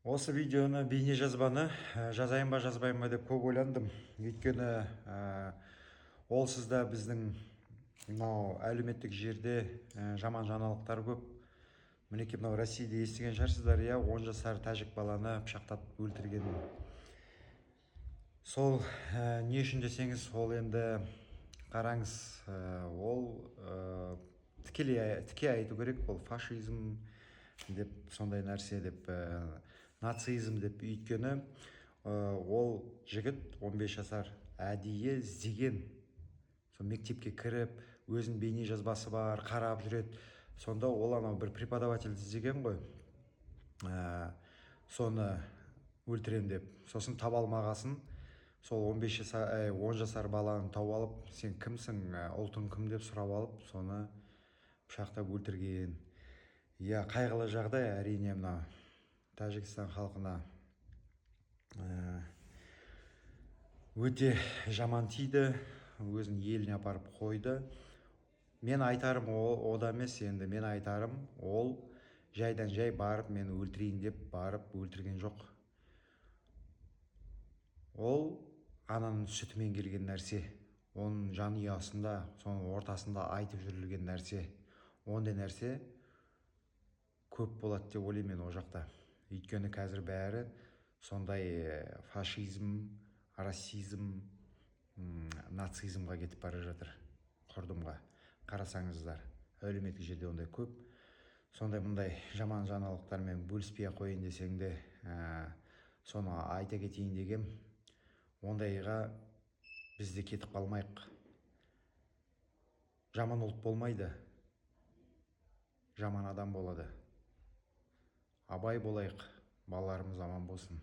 Осы видеоны, бейнежазбаны жазайын ба, жазбайын ба деп көп ойландым. Өйткені олсыз да біздің мынау әлеуметтік жерде жаман жаңалықтар көп. Мінекей, мынау Россияда естіген шығарсыздар, иә, 10 жасар тәжік баланы пышақтап өлтірген. Сол не үшін десеңіз, ол енді қараңыз, ол тікелей тіке айту керек, ол фашизм деп, сондай нәрсе деп, нацизм деп. Өйткені ол жігіт 15 жасар әдейі іздеген, сол мектепке кіріп, өзінің бейне жазбасы бар, қарап жүреді. Сонда ол анау бір преподавательді іздеген ғой, соны өлтірем деп. Сосын таба алмағасын, сол 15 жасар, 10 жасар баланы тауып алып, «Сен кімсің, ұлтың кім?» деп сұрап алып, соны пышақтап өлтірген. Иә, қайғылы жағдай, әрине, мына Тәжікстан халқына өте жаман тиді, өзінің еліне апарып қойды. Мен айтарым ол ода емес енді, мен айтарым, ол жайдан жай барып, мен өлтірейін деп барып өлтірген жоқ. Ол ананың сүтімен келген нәрсе, оның жанұясында, соның ортасында айтып жүрілген нәрсе. Ондай нәрсе көп болады деп ойлаймын мен ол жақта. Өйткені қазір бәрі сондай фашизм, расизм, нацизмға кетіп бара жатыр, құрдымға. Қарасаңыздар, әлеуметтік жерде ондай көп. Сондай мындай жаман жаңалықтармен бөліспей ақ қояйын десең де, соны айта кетейін дегем. Ондайға біз де кетіп қалмайық. Жаман ұлт болмайды, жаман адам болады. Абай болайық, балаларымыз аман болсын.